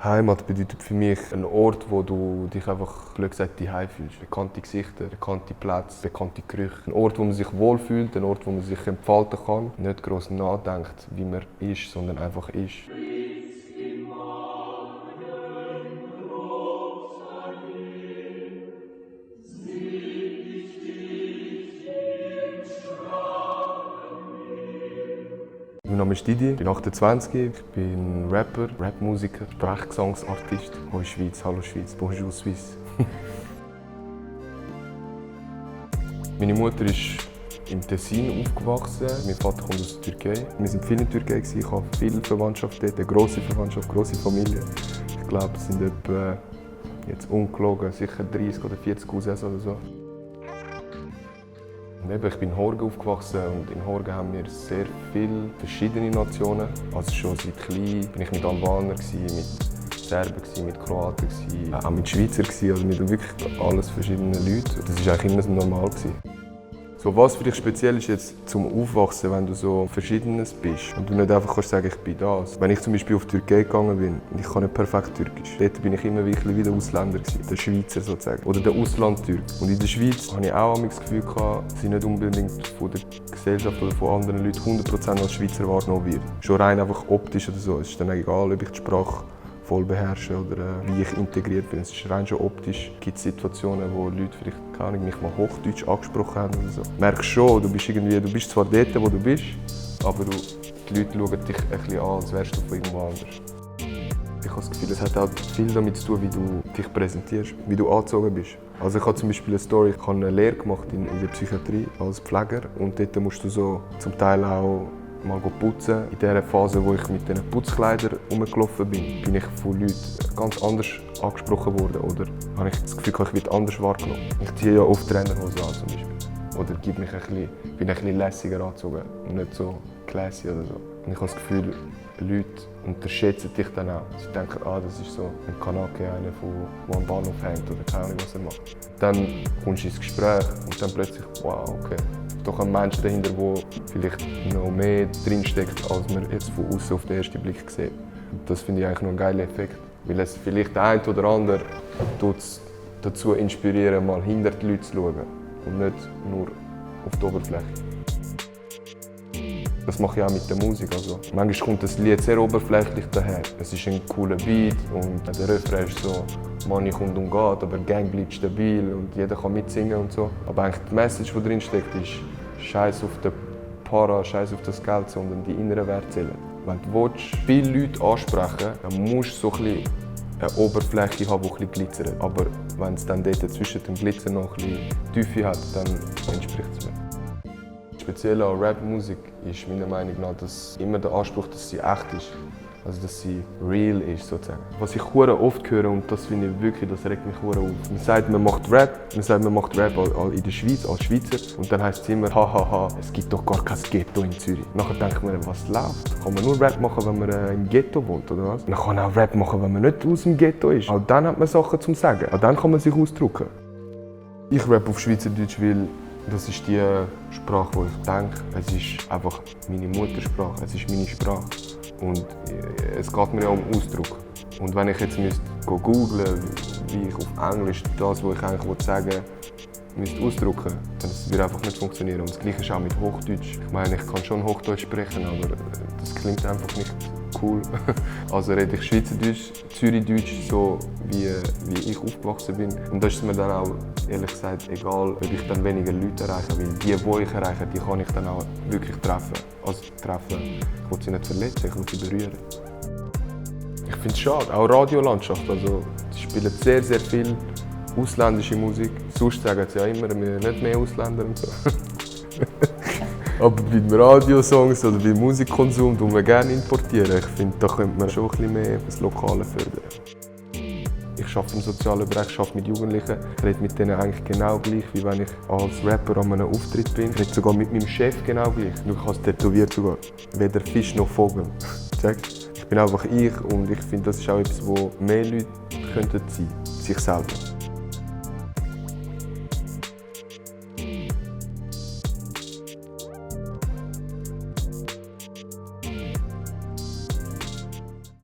Heimat bedeutet für mich ein Ort, wo du dich einfach, blöd gesagt, zuhause fühlst. Bekannte Gesichter, bekannte Plätze, bekannte Gerüche. Ein Ort, wo man sich wohlfühlt, ein Ort, wo man sich entfalten kann. Nicht gross nachdenkt, wie man ist, sondern einfach ist. Mein Name ist Didi, ich bin 28, ich bin Rapper, Rapmusiker, Sprechgesangsartist. Hoi Schweiz, hallo Schweiz, bonjour Suisse. Meine Mutter ist im Tessin aufgewachsen, mein Vater kommt aus der Türkei. Wir waren viel in der Türkei, ich habe viel Verwandtschaft dort, eine grosse Verwandtschaft, grosse Familie. Ich glaube, es sind etwa, jetzt ungelogen, sicher 30 oder 40 Cousins oder so. Ich bin in Horgen aufgewachsen und in Horgen haben wir sehr viele verschiedene Nationen. Also schon seit klein bin ich mit Albanern, mit Serben, mit Kroaten, auch mit Schweizer, also mit wirklich alles verschiedenen Leuten. Das war eigentlich immer normal. So, was für dich speziell ist jetzt zum Aufwachsen, wenn du so Verschiedenes bist und du nicht einfach kannst sagen, ich bin das. Wenn ich zum Beispiel auf die Türkei gegangen bin und ich kann nicht perfekt Türkisch, dort bin ich immer wirklich wie der Ausländer, der Schweizer sozusagen, oder der Auslandtürk. Und in der Schweiz hatte ich auch das Gefühl, dass ich nicht unbedingt von der Gesellschaft oder von anderen Leuten 100% als Schweizer wahrgenommen wird. Schon rein einfach optisch oder so. Es ist dann egal, ob ich die Sprache voll beherrsche oder wie ich integriert bin. Es ist rein schon optisch. Es gibt Situationen, wo Leute vielleicht keine Ahnung, mich mal Hochdeutsch angesprochen haben oder so. Du merkst schon, du bist zwar dort, wo du bist, aber die Leute schauen dich ein bisschen an, als wärst du von irgendwo anders. Ich habe das Gefühl, es hat auch viel damit zu tun, wie du dich präsentierst, wie du angezogen bist. Also ich habe zum Beispiel eine Story, ich habe eine Lehre gemacht in der Psychiatrie als Pfleger und dort musst du so zum Teil auch mal putzen. In der Phase, wo ich mit diesen Putzkleidern rumgelaufen bin, bin ich von Leuten ganz anders angesprochen worden oder habe ich das Gefühl, ich werde anders wahrgenommen. Ich ziehe ja oft Trainerhosen an zum Beispiel. Oder bin ein bisschen lässiger angezogen und nicht so classy oder so. Und ich habe das Gefühl, Leute unterschätzen dich dann auch. Sie denken, das ist so ein Kanake, einer, der am Bahnhof hängt oder keine Ahnung, was er macht. Dann kommst du ins Gespräch und dann plötzlich, wow, okay. Doch ein Mensch dahinter, der vielleicht noch mehr drinsteckt, als man jetzt von außen auf den ersten Blick sieht. Und das finde ich eigentlich noch ein geiler Effekt. Weil es vielleicht der eine oder andere dazu inspirieren, mal hinter die Leute zu schauen und nicht nur auf die Oberfläche. Das mache ich auch mit der Musik. Also, manchmal kommt das Lied sehr oberflächlich daher. Es ist ein cooler Beat und der Refrain ist so «Money kommt und geht, aber Gang bleibt stabil» und jeder kann mitsingen und so. Aber eigentlich die Message, die drin steckt, ist «Scheiß auf den Para, scheiß auf das Geld, sondern die inneren Werte zählen». Wenn du viele Leute ansprechen willst, dann musst du so eine Oberfläche haben, die ein bisschen glitzert. Aber wenn es dann dort zwischen dem Glitzer noch ein bisschen Tiefe hat, dann entspricht es mir. Speziell an Rap-Musik ist meiner Meinung nach immer der Anspruch, dass sie echt ist. Also dass sie real ist sozusagen. Was ich oft höre, und das finde ich wirklich, das regt mich auf. Man sagt, man macht Rap in der Schweiz als Schweizer und dann heisst es immer, hahaha, es gibt doch gar kein Ghetto in Zürich. Nachher denkt man, was läuft? Kann man nur Rap machen, wenn man im Ghetto wohnt, oder was? Man kann auch Rap machen, wenn man nicht aus dem Ghetto ist. Auch dann hat man Sachen zum Sagen. Auch dann kann man sich ausdrücken. Ich rappe auf Schweizerdeutsch, weil das ist die Sprache, die ich denke. Es ist einfach meine Muttersprache, es ist meine Sprache. Und es geht mir ja um Ausdruck. Und wenn ich jetzt googlen wie ich auf Englisch das, was ich eigentlich sagen will, ausdrücken, dann wird es einfach nicht funktionieren. Und das Gleiche ist auch mit Hochdeutsch. Ich meine, ich kann schon Hochdeutsch sprechen, aber das klingt einfach nicht cool. Also rede ich Schweizerdeutsch, Zürichdeutsch, so wie ich aufgewachsen bin. Und da ist es mir dann auch, ehrlich gesagt, egal, ob ich dann weniger Leute erreiche, weil die ich erreiche, die kann ich dann auch wirklich treffen. Also treffen, ich will sie nicht verletzen, ich will sie berühren. Ich finde es schade, auch Radiolandschaft, also sie spielen sehr, sehr viel ausländische Musik. Sonst sagen sie ja immer, wir nicht mehr Ausländer und so. Aber beim Radiosongs oder beim Musikkonsum tun wir gerne importieren. Ich finde, da könnte man schon ein bisschen mehr das Lokale fördern. Ich arbeite im sozialen Bereich, ich arbeite mit Jugendlichen. Ich rede mit denen eigentlich genau gleich, wie wenn ich als Rapper an einem Auftritt bin. Ich rede sogar mit meinem Chef genau gleich. Nur ich habe es tätowiert sogar. Weder Fisch noch Vogel. Ich bin einfach ich und ich finde, das ist auch etwas, wo mehr Leute sein könnten, sich selber.